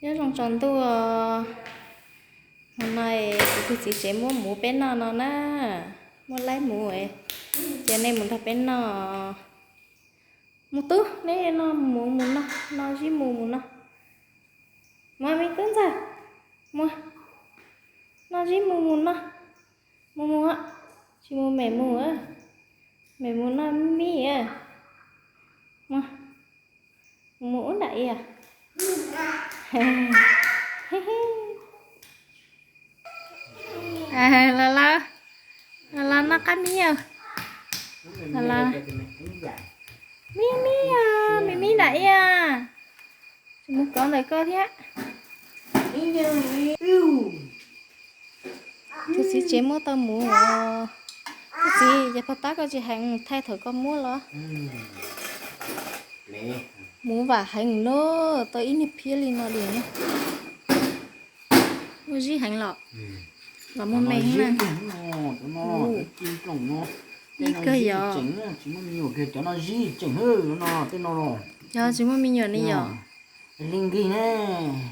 Nyob zoo tsaus ntuj. Hmo no kuv tus txiv tsev muab muv peb noj no na. Muab laib muv, ces nej mus nrog peb noj. Mus tub, neb noj muv mus noj, noj zib mus mus noj. Muab me tub ntxawg, muab, noj zib mus mus noj. Mus mus, tsis mus mem mus, mem mus noj mib. Mus, mus mus ub nram ia. Los los, los los noj qab mib os. Los los, mib mib os, mib mib nram ia. Tsis mus kov ntawm koj thiab. Tus txiv tsev muab tau muv os. Tus txiv, ces pog tab koj tsis heev thaij thaum koj muab los? Muv vam heev no, tau ib niag phiab li no diam. Muaj zib heev los? Los muaj me na. Ib kawg yog. Tsis muaj me nyuam kiag, cov no zib tseem no, tej no los. Yog tsis muaj me nyuam ne yog. Li nkig ne.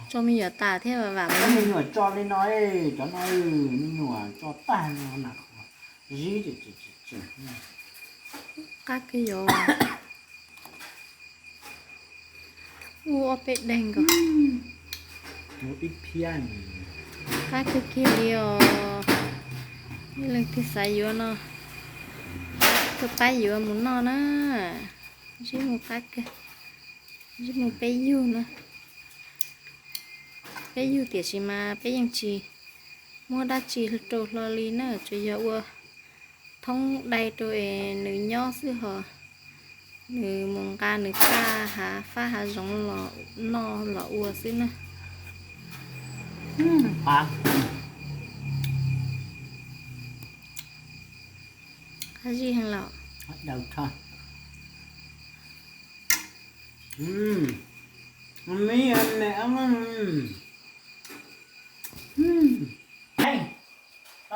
Tso me nyuam tas thiab vam vam. Me nyuam tso li no, cov no me nyuam tso tag no na. Zib tseem. Qab kawg yog. Ua ob peb daig nkaus. Ib phiab. Qab kawg kiag li os. Leej twg xav yuav no, tuaj pab yuav mus noj na. Zib mus qab kawg. Zib mus peb yug na. Peb yug tiam sis mas peb yeej tsis muab dab tsi rau hlo li na, tsuas yog ua thoob dai rau es nws nyob xwb hos nws mus nqa nws kaj hav fab hav zoov los noj los ua xwb na. Qab zib heev los. Los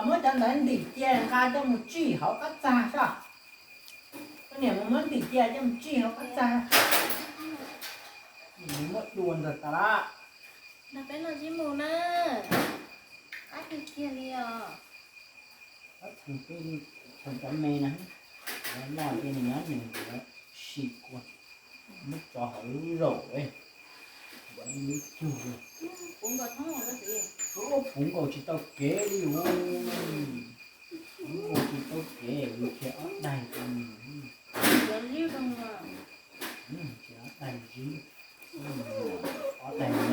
muab cov ntawd ntim cia nqa coj mus tsij hauv qab txag soj. Koj niam mus muab ntim cia coj mus tsij hauv qab txag. Muab dua ntawd tas lawm. Nrog peb noj zib mus na. Qab kiag kiag li os. Txheem cov me na, noj ces nws nyob nws si kua, muab tso hauv lub zaum, lub cug. Puv nkaus tsis tau kev li, puv nkaus tsis tau kev, khiav ob daig, khiav ob daig zib, ob daig me, ob daig me.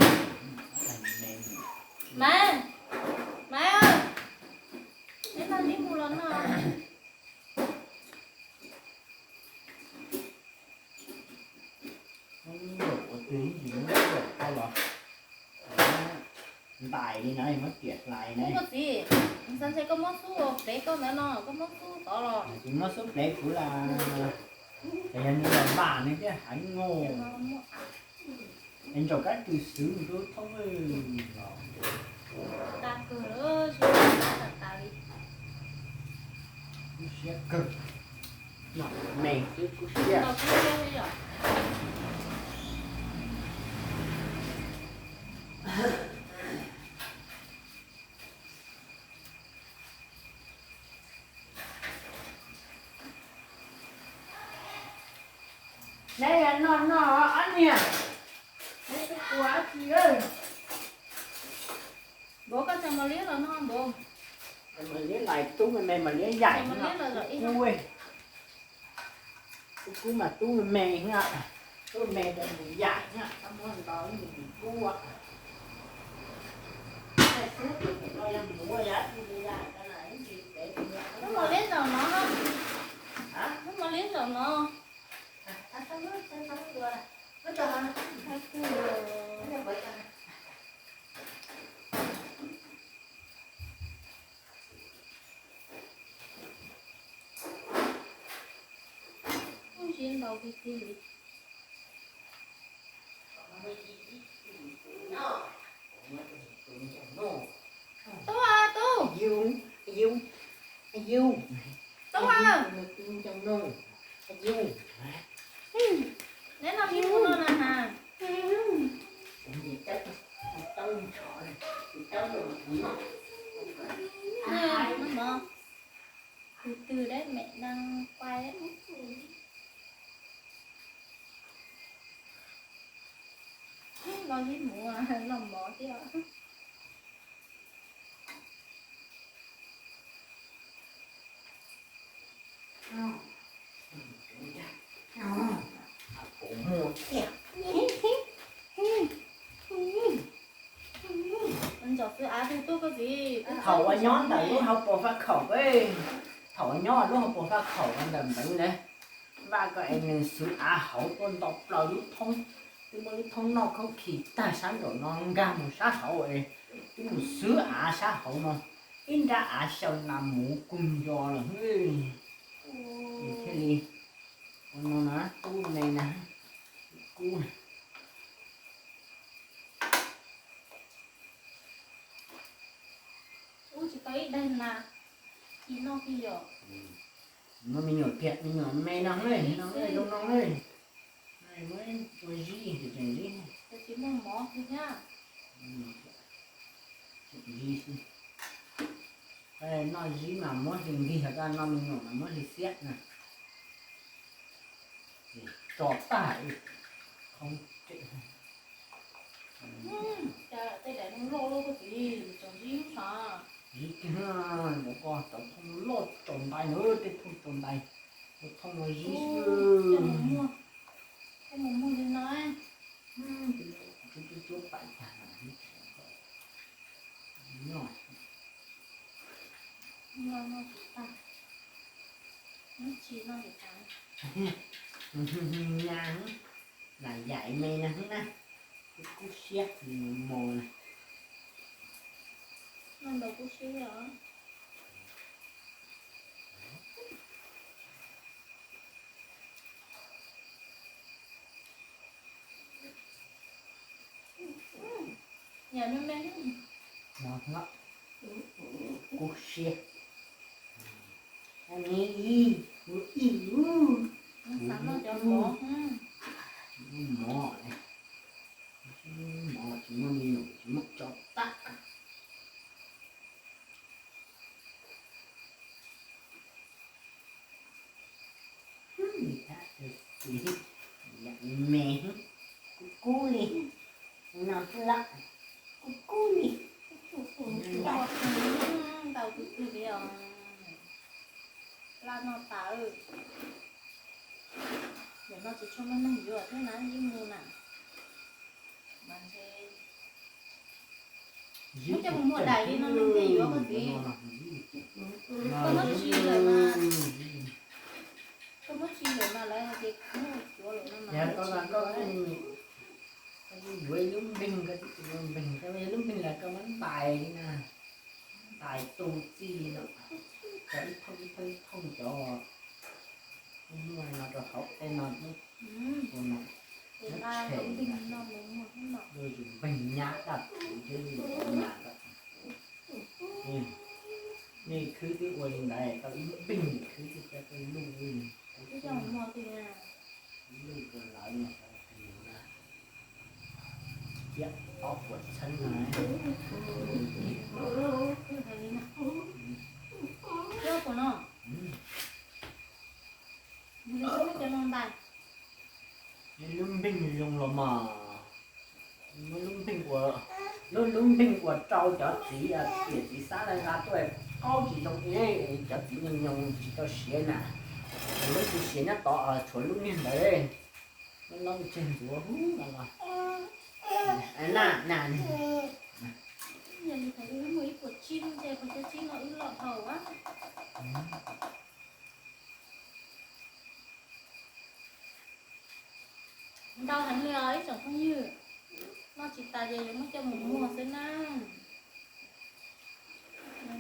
Maiv, Maiv, neb noj zib mus los noj. Ua twg ib ntsis muab zaum koj los ntais li na, muab tiam hlais na. Txiv, xav ntshe koj muab xub plev koj ntawd no, koj muab xub tod los. Tsis muab xub plev kuv las, yog nws los vam nws thiaj heev mus. Es ntsaum kab kws xwb nws twb thoob los. Kub siab kawg, me xwb kub siab. Neb yuav noj noj ob niag, neb twb ua dab tsi? Npaum koj tso mos liab los noj npaum. Mos liab lais tub me me, mos liab yaim kub. Kub kub mas tub me me, tub me me mus yaim, muab nto ib mus kub. Lub mos liab zaum no, lub mos liab zaum no. Ub, zib ntau tiag tiag li. Tub, tub. Tub, neb noj zib mus no na has. Tus twg dab mem nag quaj los li mus los mov thiab. Thaum uas nyob ntawm lub hauv paus faj khaum, thaum uas nyob lub hauv paus faj khaum ntawm npeev ntawd, Vaj koj es nws xwv av hauv tuaj nto plaws lub thoob, twb muaj lub thoob noj khaub khi tag sab nraum no nkag mus sab hauv es twb mus xwv av sab hauv no, ib nrab av xyaw nas mus kug nco lawm. Thiaj li ua no na, kub me na, kub. Ub, tsis tau ib daig na, tsis noj kiag yom. Muab me nyuam kiag, me nyuam me no ne, no ne, zoo no ne. Muab ua zib, tseem zib. Tsis muaj mov kiag thiab. Zib xwb. Noj zib mas muab hli nkig, ho noj me nyuam mas muab hli xiab na. Tso tag, khoob. Cas tej daim no loj loj koj txiv, tseem zib hnub sav. Zib kiag, mus ko cov thooj loj tsaus ntais na, tej thooj tsaus ntais, cov thooj no zib xwb. Coj mus muag, coj mus muag li no. Cuab cuab cuab pais tag na. Noj, noj tsis tag, noj tsis noj tsis tag. Nyas, nas yaim me na na, kub siab li mos na. Noj ntau kub siab os. Yam me me, mos loj, kub siab. Ua me ib, ua ib, xav noj cov mov, mov, mov tsis muaj me nyuam tsis muaj tso tag. Yam me, kub kub li, no xwb lawm, kub kub li. Ntau kub kub li os. Laj no tas, nim no tsis tshua muaj neeg yuav thiab na, yeej mus na. Mas ntshe muab coj mus muag daim li no neeg thiaj yuav koj txiv. Koj muab tsis lawm mas, koj muab tsis lawm mas lawv hais tias muaj cuav lawm no mas lawv tsis yuav. Yuav ib lub npeeg, koj txiv, lub npeeg, koj lub npeeg lawm koj muab ntais li na, ntais tu txij li no, cov ib thooj ib thooj ib thooj cov. Muaj no rau hauv tej no, tus no, lub tshem, yus npeeg nyab daj txiv thiab yus nyab daj. Nej khwb twb ua li ntawd, tau ib npeeg khwb twb coj tuaj luj li. Luj rau lawv no, thiab ob puas txheeb no. Thiab puas no. Muab cov no ntais. Lub npeeg zoo los mas, muab lub npeeg ua, lub, lub npeeg ua rau cov txiv, tiam txiv xab nqa tuaj qaub tsis zoo li, cov txiv nyoos nyoos tsis tau siav na. Lub tsis siav nyob tod, tshuav lub niag ntawd, lub lob tseg ntxuav huv no los. Na, na, yog li thaum ub muaj ib puas tsib lub ntshe puas tsib no wb loj dhau a. Ntau heev li os ib tsoom phooj ywg, noj tsis tas ces yuav muab coj mus muag xwb na.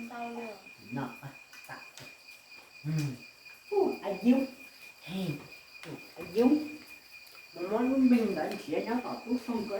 Ntau li. Ayub, ayub, mus muab lub npeeg ntawd nrhiav nyob tom tub foog ko.